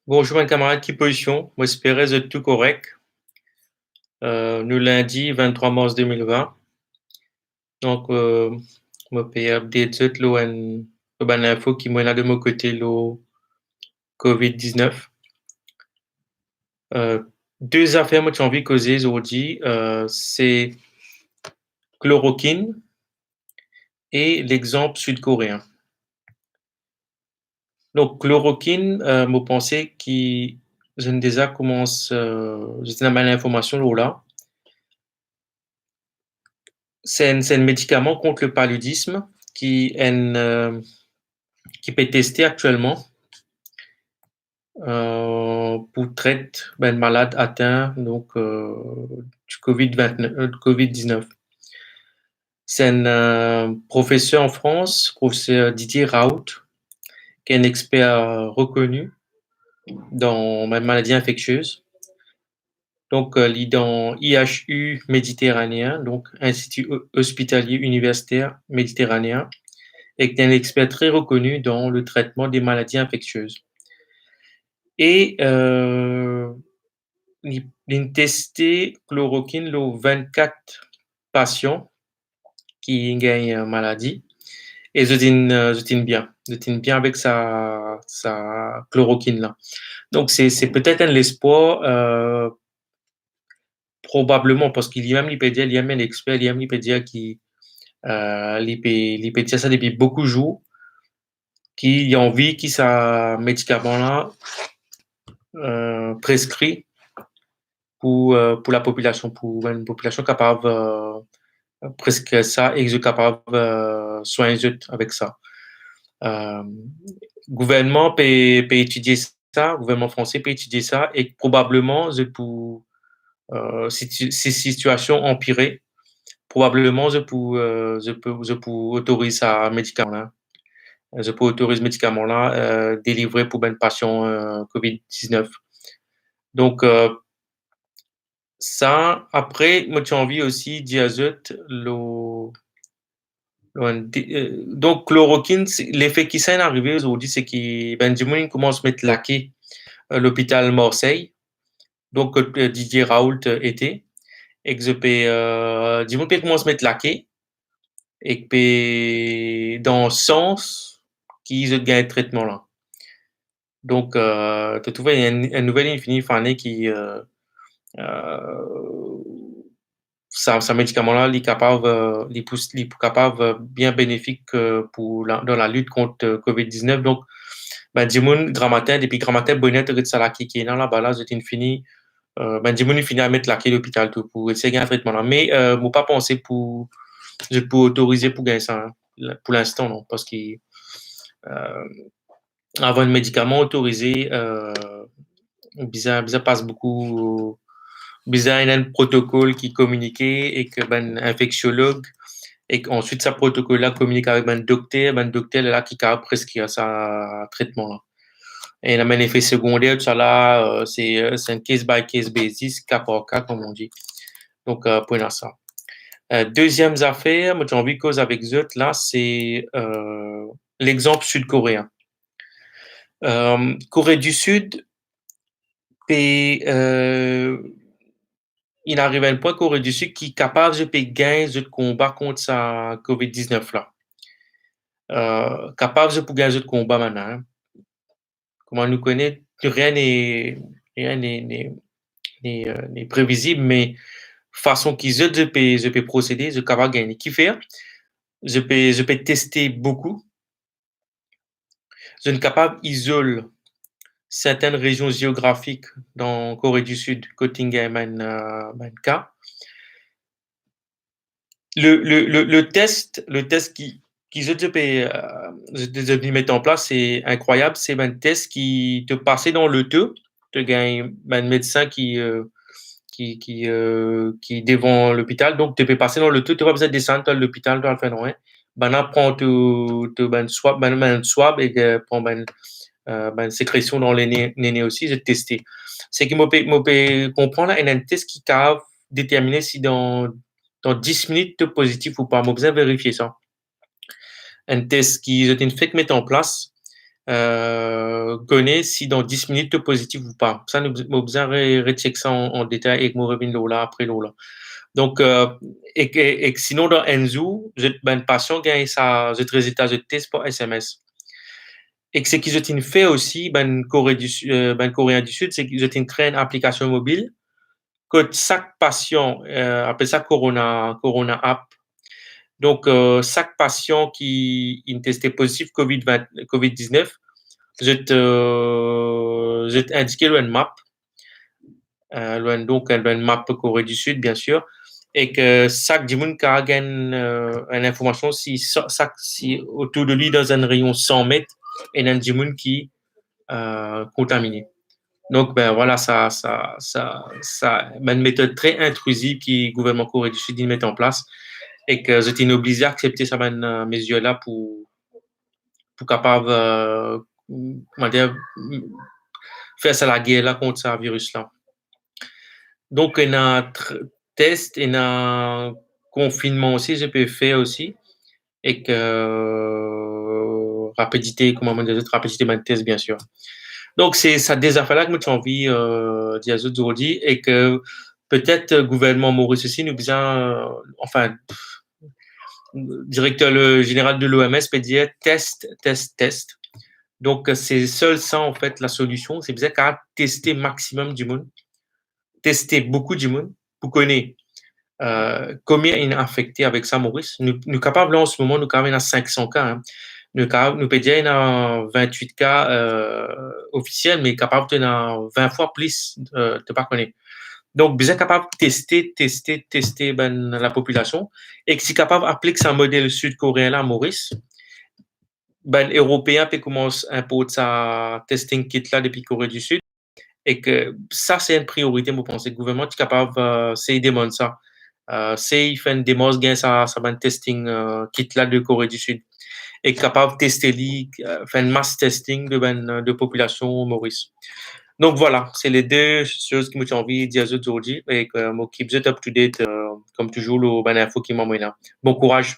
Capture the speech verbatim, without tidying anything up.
Bonzour bann kamarad, ki pozision? Mo espere zot tou korek. Euh, nou lindi vinn-trwa mars de mil vinn. Donk, euh, mo pe update zot lor enn, lor bann linfo ki mo ena de mo kote lor covid diznef. Euh, de zafer mo ti anvi koze zordi, euh, se klorokinn e lexanp sid-koreen. Donk, klorokinn, euh, mo panse ki zot inn deza koumans, euh, zot inn amenn linformasion lor la. Se enn, se enn medikaman kont le paludism ki enn, euh, ki pe teste aktielman, euh, pou tret bann malad atin, donk, euh, di covid vintnef, euh, covid diznef. Se enn, euh, profeser an Frans, profeser Didier Raoult, ki enn exper rekoni dan maladi infektiez. Donk, euh, li dan I H U Méditerranéen, donk Institut Ho-, Hospitalier Universitaire Méditerranéen, ek enn exper tre rekoni dan le tretman de maladi infektiez. E, euh, li, li inn teste klorokinn lor vinn-kat pasian ki gagn, euh, maladi. E zot inn, euh, zot inn bien. Zot inn bien avek sa, sa klorokinn la. Donk, se, se petet enn lespwar, euh, probableman, parski limem li pe dir, limem enn exper, limem li pe dir ki, euh, li pe, li pe dir sa depi boukou zour, ki li anvi ki sa medikaman la, euh, preskri pou, euh, pou lapopilasion, pou bann popilasion kapav, euh, preskri sa e zot kapav, euh, swagn zot avek sa. Euh, gouvernman pe, pe etidie sa, gouvernman franse pe etidie sa, e probableman zot pou, euh, si, si sitiasion anpire, probableman zot pou, euh, zot pou, zot pou otoriz sa medikaman la. Zot pou otoriz medikaman la, euh, delivre pou bann pasian, euh, covid diznef. Donk, euh, sa, apre, mo ti anvi osi dir zot lor, lor enn de, euh, donk, klorokinn, se, lefe ki sa inn arive zordi, se ki bann dimoun inn koumans met lake, euh, lopital Marsey, donk, kot, euh, Didier Raoult, euh, ete, ek zot pe, euh, dimoun pe koumans met lake, ek pe dan sans ki zot gagn tretman la. Donk, euh, to trouve enn, enn nouvel inn fini fane ki, euh, euh, sa, sa medikaman la, li kapav, euh, li pou, li pou kapav, euh, bien benefik, euh, pou la, dan lalit kont, euh, covid diznef. Donk, bann dimoun gramatin, depi gramatin boner, to get sa lake ki ena laba la, zot inn fini, euh, bann dimoun inn fini al met lake lopital tou pou esey gagn tretman la. Me, euh, mo pa panse pou, zot pou otorize pou gagn sa, hein, pou linstan, non, parski, euh, avan enn medikaman otorize, euh, bizin, bizin pas boukou, bizin ena enn protokol ki kominike ek bann infeksiolog, ek answit sa protokol la kominike avek bann dokter, bann dokter la ki kapav preskrir sa tretman la. E ena bann efe segonder, tousala, euh, se, euh, se enn case by case basis, ka par ka, comme on dit. Donk, euh, pou ena sa. Euh, deziem zafer, mo ti anvi koz avek zot la, se, euh, lexanp sid-koreen. Euh, Kore di Sid pe, euh, inn ariv enn pwin Kore di Sid ki kapav zot pe gagn zot konba kont sa covid diznef la. Euh, kapav zot pou gagn zot konba bann la, hein. Kouma nou kone, rien n'est, rien n'est, n'est, n'est, euh, n'est prévisible, me fason ki zot, zot pe, zot pe prosede, zot kapav gagne. Kifer? Zot pe, zot pe teste boukou. Zot kapav izol sertenn rezion zeografik dan Kore di Sid kot inn gagn bann, euh, bann ka. Le, le, le, le test, le test ki, ki zot, zot pe, euh, zot, zot vinn met an plas, se inkrwayab, se bann test ki to pase dan loto, to gagn bann medsin ki, euh, ki, ki, euh, ki devan lopital, donk to pe pase dan loto, to pa bizin desann, to al lopital, to al fer nanye. Bannla pran to, to bann swab, bann, bann swab e, euh, pran bann, euh, bann sekresion dan lene, nene osi, zot teste. Seki mo pe, mo pe konpran la, ena enn test ki kapav determine si dan, dan dis minit to pozitif ou pa. Mo bizin verifie sa. Enn test ki zot inn fek met an plas, euh, kone si dan dis minit to pozitif ou pa. Sa nou, mo bizin re-, recheck sa an, an detay ek mo revinn lor la apre lor la. Donk, euh, ek, ek, ek sinon dan enn zour, zot, bann pasian gagn sa, zot rezilta zot tes par S M S. Ek seki zot inn fer osi, bann Kore di Su-, euh, bann Koreen di Sid, seki zot inn kre enn aplikasion mobil, kot sak pasian, euh, apel sa Corona, Corona App. Donk, euh, sak pasian ki inn teste pozitif covid vingt, covid diznef, zot, euh, zot indike lor enn map, euh, lor enn, donk, lor enn map Kore di Sid, bien sir, ek sak dimoun kapav gagn, euh, enn informasion si sa, sak, si otour de li, dan enn rayon san met, ena enn dimoun ki, euh, kontamine. Donk, ben, vwala, sa, sa, sa, sa, bann metod tre intrizif ki gouvernman Kore di Sid inn met an plas, ek zot inn oblize aksepte sa bann, euh, mezir la pou, pou kapav, euh, kouma dir, fer sa lager la kont sa viris la. Donk, ena tr-, tes, ena konfinnman osi, zot pe fer osi, ek, euh, rapidite, kouma mo dir zot, rapidite bann tes, bien sir. Donk, se sa de zafer la ki mo ti anvi, euh, dir zot zordi, ek petet, euh, gouvernman Moris osi, nou bizin, euh, anfin, pff, direkter le, zeneral de l'O M S pe dir, test, test, test. Donk, se sel sa, anfet, lasolision, se bizin kapav teste maximum dimoun, teste boukou dimoun, pou kone, euh, konbien inn afekte avek sa, Moris. Nou, nou kapav, la, an se moman, nou kapav ena sink san ka, hein. Nou kapav, nou pe dir ena vintwit ka, euh, ofisiel, me kapav to ena vin fwa plis, euh, to pa kone. Donk, bizin kapav teste, teste, teste bann lapopilasion, ek si kapav aplik sa model sid-koreen la Moris, bann Eropeen pe koumans inport sa testing kit la depi Kore di Sid, ek sa se enn priorite, mo panse, gouvernman ti kapav, euh, sey demann sa, euh, sey fer enn demars gagn sa, sa bann testing, euh, kit la de Kore di Sid, ek kapav teste li, euh, fer enn mass testing de bann, euh, de popilasion Moris. Donk vwala, se le de soz ki mo ti anvi dir zot zordi, ek, euh, mo keep zot up to date, euh, kom touzour, lor bann info ki mo amenn la. Bon kouraz.